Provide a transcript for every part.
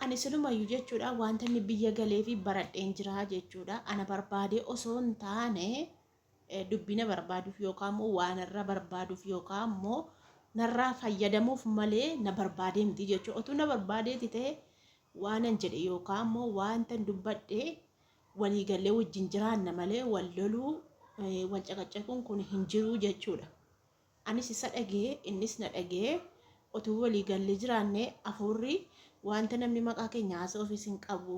Ani silumayyuu jechuudha wanta inni biyya galee fi baradheen jira jechuudha. Ana barbaadee osoo hin taane dubbii na barbaaduuf yookaan immoo waa narraa barbaaduuf yookaan immoo narraa fayyadamuuf malee na barbaadee miti jechuudha. Otuu na barbaadeeti ta'e waanan jedhe yookaan immoo waantan dubbadhe walii gallee wajjin jiraanna malee wal loluu wal caqacaquun kun hin jiru jechuudha. Anis isa dhagee innis na dhagee otuu walii gallee jiraanne afuurri wanta namni maqaa keenya haasa'uufis hin qabu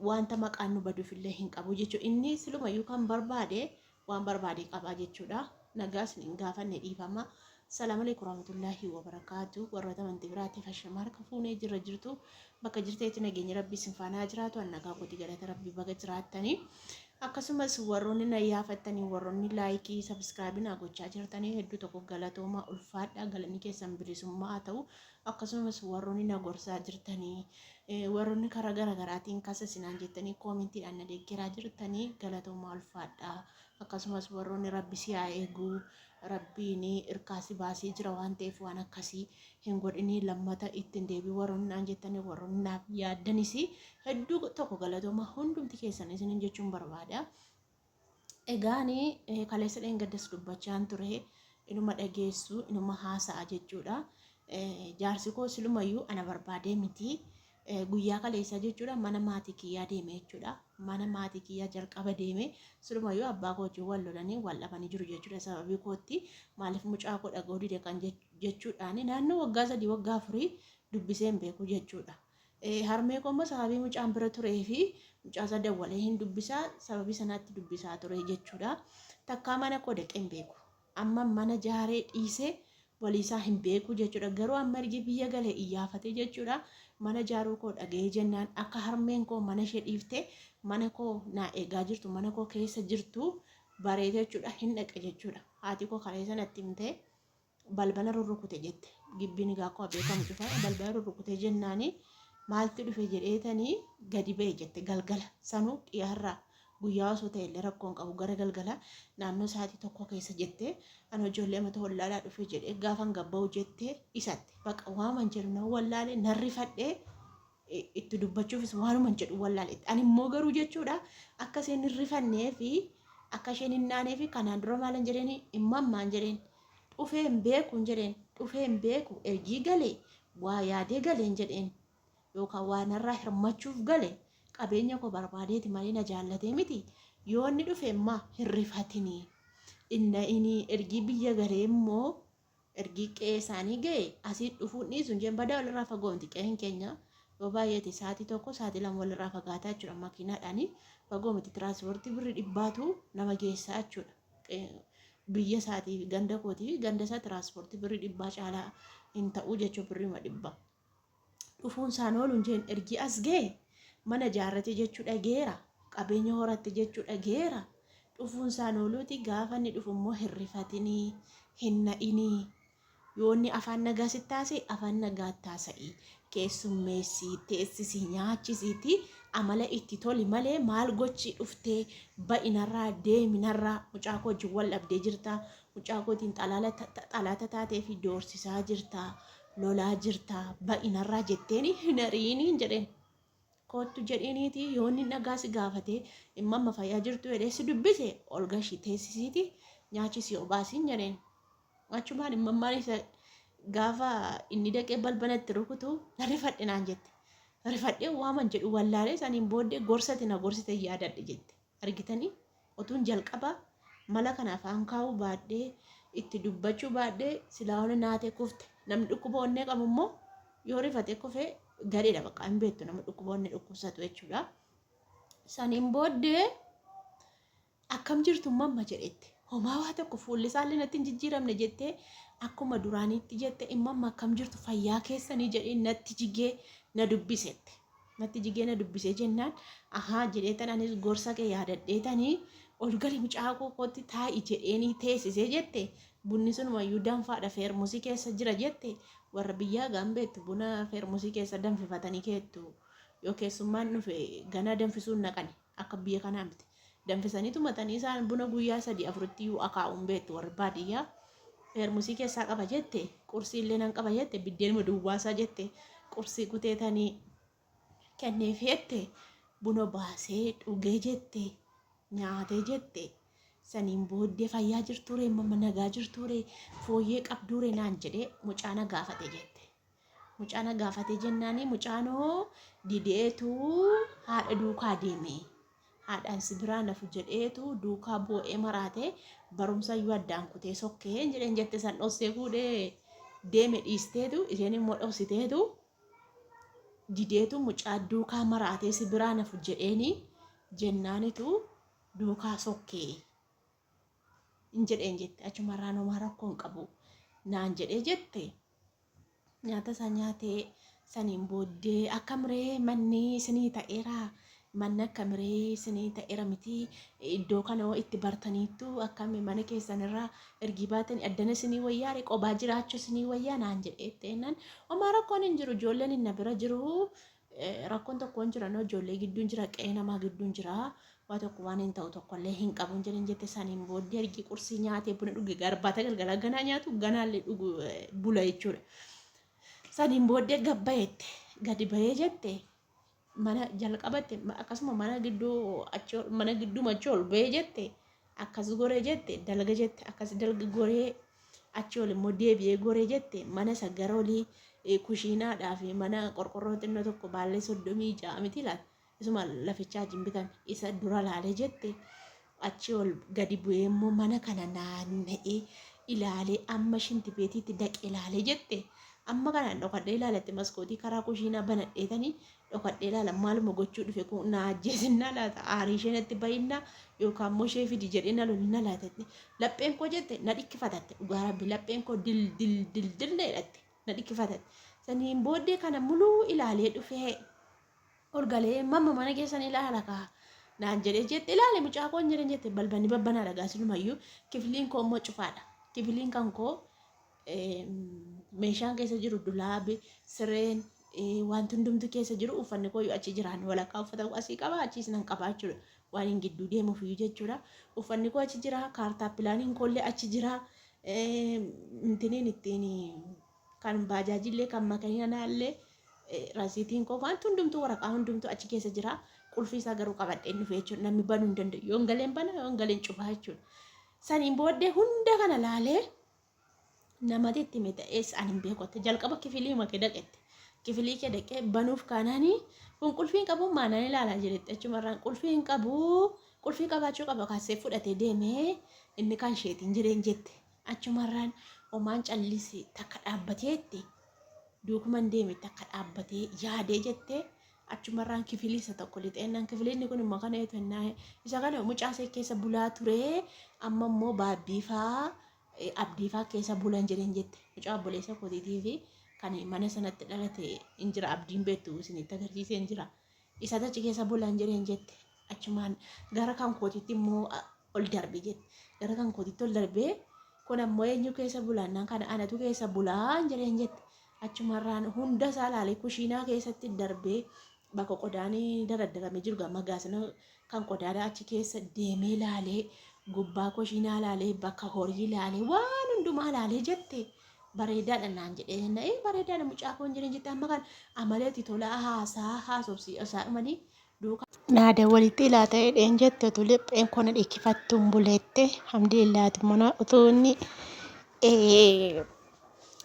wanta maqaan nu baduufillee hin qabu jechuudha. Inni silumayyuu kan barbaade waan barbaade qabaa jechuudha. Nagaa isin hin gaafanne dhiifama. Salaam alaikum warahmatullaahi wabarakaatu. Warroota amantii biraatiif ashama harka fuunee jirra jirtu. Bakka jirteetti nageenyi rabbii isin faana haa jiraatu. An nagaa kooti galata rabbii baga jiraattanii. Akkasumas warroonni na yaafattanii warroonni laayikii sabiskiraabii naa gochaa jirtanii hedduu tokko galatoomaa ulfaadhaa galanni keessan bilisummaa haa ta'u. Akkasumas warroonni na gorsaa jirtanii warroonni karaa garaagaraatiin kasa sinaan jettanii koomentiidhaan na deeggaraa jirtanii galatoomaa ulfaadhaa. Akkasumas warroonni rabbi si haa eegu rabbiin irkaa si baasee jira waan ta'eef waan akkasii hin godhinii lammata ittiin deebii warroonni naan jettanii warroonni naaf yaaddanis hedduu tokko galatooma hundumti keessan isinin jechuun barbaada. Egaan kaleessa dheengaddas dubbachaan ture inuma dhageessu inuma haasa'a jechuudha. Jaarsi koo silumayyuu ana barbaadee miti. Guyyaa kaleessaa jechuudha mana maatii kiyyaa deeme jechuudha. Mana maatii kiyyaa jalqaba deeme silumayyuu abbaa koo wajjin wal lolanii wal dhabanii jiru jechuudha. Sababii kootti maaliif mucaa koo dhaga'uu dide kan jechuudhaan naannoo waggaa 3 waggaa 4 dubbisee hin beeku jechuudha. Harmee koo immoo sababii mucaan bira turee fi mucaa isaa dawwalee hin dubbisaa sababii sanaatti dubbisaa ture jechuudha. Takkaa mana koo dhaqee hin beeku. Amma mana jaaree dhiisee waliisaa hin beeku jechuudha. Garuu amma ergi biyya galee iyyaafatee jechuudha. Mana jaaruu koo dhaga'ee jennaan akka harmeen koo mana ishee dhiiftee mana koo naa eegaa jirtu mana koo keessa jirtu bareete jechuudha hin dhaqe jechuudha. Haati koo kaleessa natti himtee balbala rurrukute jette. Gibbiin egaa akkuma beekamu cufa balbala rurrukute jennaani maaltu dhufe jedheetanii gadi ba'e jette galgala sanuu dhiyaarraa guyyaa osoo ta'e illee rakkoon qabu gara galgala naannoo sa'aatii tokko keessa jette ani ijoollee mata wallaalaa dhufe jedhee gaafan gabba'u jette isatti baqa waaman jedhu nan wallaale nan rifadhee itti dubbachuufis waanuman jedhu wallaale. Ani immoo garuu jechuudha akka isheen hin rifannee fi akka isheen hin naanee fi kanaan dura maalan jedheen imammaan jedheen dhufee hin beeku hin jedheen dhufee hin beeku ergii galee waa yaadee galee hin jedheen yookaan waa narraa hirmachuuf gale qabeenya koo barbaadeeti malee na jaallatee miti yoo inni dhufe immaa hin rifatinii inna'inii ergii biyya galee immoo Ergii qe'ee isaanii ga'e asii dhufuun dhiisu hin jeen badaa walirraa fagoo miti qe'een keenya yoo baay'ate sa'aatii 1 sa'aatii 2 walirraa fagaataa jechuudha makiinaadhaan fagoo miti tiraanspoortii birri dhibbaatu nama geessaa jechuudha. Biyya isaatii fi ganda kootii fi ganda isaa tiraanspoortii birri dhibbaa caalaa hin ta'uu jechuun birrima dhibba. Dhufuun isaan oolu hin jeen ergii as ga'e mana ijaarrate jechuu dhageera qabeenya horatte jechuu dhageera dhufuun isaan ooluuti gaafa inni dhufu immoo hin rifatinii hin na'inii yoo inni afaan nagaa sitti haasa'e afaan nagaatti haasa'i keessummeessii teessisii nyaachisiitii amala itti toli malee maal gochi dhuftee ba'i narraa deemi narraa mucaa koo wajjin wal dhabdee jirta mucaa kootiin xalaata taatee fi doorsisaa jirta lolaa jirta ba'i narraa jetteeni hin ari'iniin jedheen. Koottu jedhiiniiti yoo inni nagaa si gaafate dhimma amma fayyaa jirtu jedhee si dubbise ol gashi teessisiiti nyaachisi obaasiin jedheen. Achumaan immammaan isa gaafa inni dhaqee balbala itti rukutu na rifadhe naan jette. Rifadhee waaman jedhu wallaalee saniin booddee gorsati na gorsite yaadadhe jette. Argitanii? Otuun jalqaba mala kana afaan kaa'uu baadhee itti dubbachuu baadhee silaa onnee naatee kufte. Namni dhukkuba onnee qabu immoo yoo rifate kufe gadheedha bakka hin beektu nama dhukkuba onnee dhukkubsatu jechuudha. Saniin booddee akkam jirtu mamma jedhetti. Homaa waa tokko fuulli isaallee natti hin jijjiiramne jettee akkuma duraaniitti jette immamma akkam jirtu fayyaa keessanii jedhee natti jigee na dubbisette. Natti jigee na dubbisee jennaan ahaa jedheetan anis gorsa kee yaadadheetanii ol gali mucaa koo kootti taa'i jedheenii teessisee jette bunni sunumayyuu danfaadha feermusii keessa jira jette warra biyyaa gaan beektu buna feermusii keessa danfifatanii keettu yoo keessummaan dhufe ganaa danfisuun naqani akka biyya kanaa miti danfisanii tumatanii isaan buna guyyaa sadii afuritti iyyuu akaa'uun beektu warri baadiyyaa feermusii keessaa qaba jette qursii illee nan qaba jette biddeenuma duwwaasaa jette qursii kuteetanii Kenneef jette buna baasee dhugee jette nyaatee jette saniin booddee fayyaa jirtuuree mamma nagaa jirtuuree fooyyee qabduuree naan jedhee mucaa na gaafate jette. Mucaa na gaafate jennaani mucaanoo dideetu haadha duukaa deeme. Haadhaan si biraa nafu jedheetu duukaa boo'ee maraate barumsa iyyuu addaan kutee sokkee jedheen jette san dhossee fuudhee deeme dhiisteetu isheen immoo dhossiteetu dideetu mucaa duukaa maraatee si biraa nafu jedheeni jennaanitu duukaa sokkee hin jedheen jette achumarraan homaa rakkoo hin qabu naan jedhee jette. Nyaata isaa nyaatee saniin booddee akkamree manni isinii ta'eera manni akkamiree isinii ta'eera miti iddoo kana hoo itti bartaniittu akkami mana keessanirraa ergii baatanii addana isinii wayyaare qobaa jiraachuu isinii wayyaa naan jedhee itti homaa rakkoon hin jiru ijoolleen hin na bira jiru Rakkoon tokko hin jiran ijoollee gidduun jira qe'ee namaa gidduun jira waa tokko waan hin ta'u tokkollee hin qabu hin jedhin jette saniin booddee ergi qursii nyaatee buna dhuge garbaata galgalaa ganaa nyaatu ganaallee dhugu bula jechuudha. Saniin booddee gabbayeette gadi bahee jette mana jalqabatte akkasuma mana gidduu achi mana gidduu achi ol bahee jette akkas goree jette dalga jette akkas dalga goree Achi ol immoo deebi'ee goree jette mana isa gara olii kushiinaadhaa fi mana qorqorroo xinnoo tokko baallee 36 miti laata isuma lafichaa wajjin bitame isa dura laalee jette achi ol gadi bu'ee immoo mana kana naanna'ee ilaalee amma shintibeetiitti daqee ilaalee jette amma kanaan dhokadhee ilaalette maskootii karaa kushiinaa banadheetanii dhokadhee ilaala maaluma gochuu dhufe kun na ajjeesinnaa laata aarii ishee natti bahinnaa yookaan immoo ishee fidi jedhee na lolinna laata lapheen koo jette na dhikkifatatte dhugaa rabbi lapheen koo dil dil dil dil na jedhatte na dhikkifatatte saniin booddee kana muluu ilaalee dhufee ol galee mamma mana keessan ilaala kaa naan jedhee jette ilaale mucaa koon jedhan jette balballi babbanaadha gaasilumayyuu kifliin koo immoo cufaadha kifliin kan koo meeshaan keessa jiru dulaabi sireen wanti hundumtu keessa jiru uffanni koo achi jiraan walakkaa uffata asii qaba achiis nan qaba jechuudha waan hin gidduu deemuuf iyyuu jechuudha uffanni koo achi jira kaartaa pilaaniin koollee achi jira intiniin ittiin kan baajaajillee kan makiinaallee rasiitiin koo wanti hundumtuu waraqaa hundumtuu achi keessa jira qulfii isaa garuu qabadheen dhufe jechuudha namni banuu hin danda'u yoon galeen bana yoon galeen cufaa jechuudha saniin booddee hunda kana laalee namati itti hime ta'ees ani hin beeku jalqaba kifilii kee dhaqette kifilii kee dhaqee banuuf kaanaanii kun qulfii hin qabu maanaan ilaalaa jiretti achumarraan qulfii hin qabu qulfii qabaachuu qaba kaasee fudhatee deemee inni kan isheetiin jireen jette achumarraan homaan callise takka dhaabbateetti duukuman deeme takka dhaabbatee yaadee jette achumarraan kifilii isa tokko lixeennaan kifiliinni kun immoo kana eetu isa kana mucaasee keessa bulaa turee amma immoo baabbiifaa Abdiifaa keessa bulan jedheen jette. Mucaa obboleessa kootiitii fi kan mana sanatti dhalate hin jira abdiin beektu isinitti agarsiisee hin jira. Isatu achi keessa bulan jedheen jette. Achumaan gara kan kootiitti immoo ol darbe jette. Gara kan kootiitti ol darbee kun ammoo eenyu keessa bulannaan kana anatu keessa bulaan jedheen jette. Achumarraan hunda isaa ilaalee kushiinaa keessatti darbee bakka qodaan daraddaramee jiru gaa magaasina kan qodaadhaa achi keessa deemee laalee gubbaa kushiinaa laalee bakka horii laalee waan hundumaa laalee jette bareedaadha naan jedhee jenna ee bareedaadha mucaa koon jedheen jette amma kan amaleeti tolaa haasaa haasofsi isaa dhumanii duukaa. Naa dawwalitti ilaa ta'edheen jette utuu lipheen koo na dhikkifattuun buleette alhamdulillaati mana utuu inni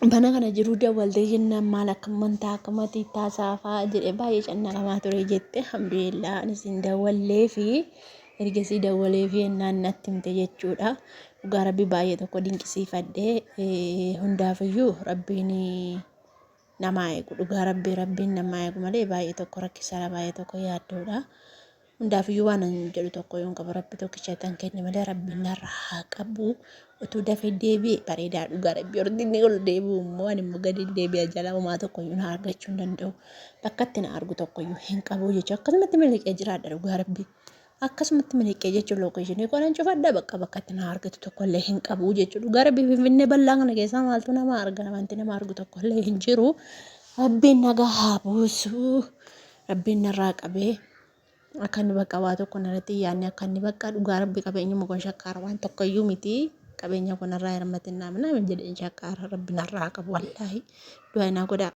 mana kana jiruu dawwaltee jennaan maal akka mantaa akka matii taasaafaa jedhee baay'ee cannaqamaa ture jette alhamdulillah anis hin dawwallee fi ergasii dawwalee fi jennaan natti himte jechuudha. Dhugaa rabbi baay'ee tokko dinqisiifadhe hundaafiyyuu rabbiin namaa eegu dhugaa rabbi rabbiin namaa eegu malee baay'ee tokko rakkisaadha baay'ee tokko yaaddoodha. Hundaafiyyuu waan an jedhu tokko yoon qabu rabbi tokkicha tan kenne malee rabbi narra haa qabu. Utuu dafee deebi'e bareedaa dhugaa rabbi ordinni ol deebi'u immoo ani immoo gadi deebi'a jala homaa tokkoyyuu na argachuu hin danda'u. Bakka itti na argu tokkoyyuu hin qabu jechuudha. Akkasumatti miliqee jiraadha dhugaa rabbi. Akkasumatti miliqee jechuun lookeeshinii koo nan cufadha bakka bakka itti na argatu tokkollee hin qabu jechuudha. Dhugaa rabbi Finfinnee bal'aa kana keessaa maaltu nama arga wanti nama argu tokkollee hin jiru. Rabbiin nagaa haa buusu. Rabbiin narraa qabee. Akka inni bakka waa tokko narratti hin yaadne akka inni bakka dhugaa rabbi qabeenyuma kun shakkaara waan tokko iyyuu miti qabeenya kun narraa hirmatinnaa minaamin jedheen shakkaara rabbi narraa qabu wallaahi du'aa inaa godhaa.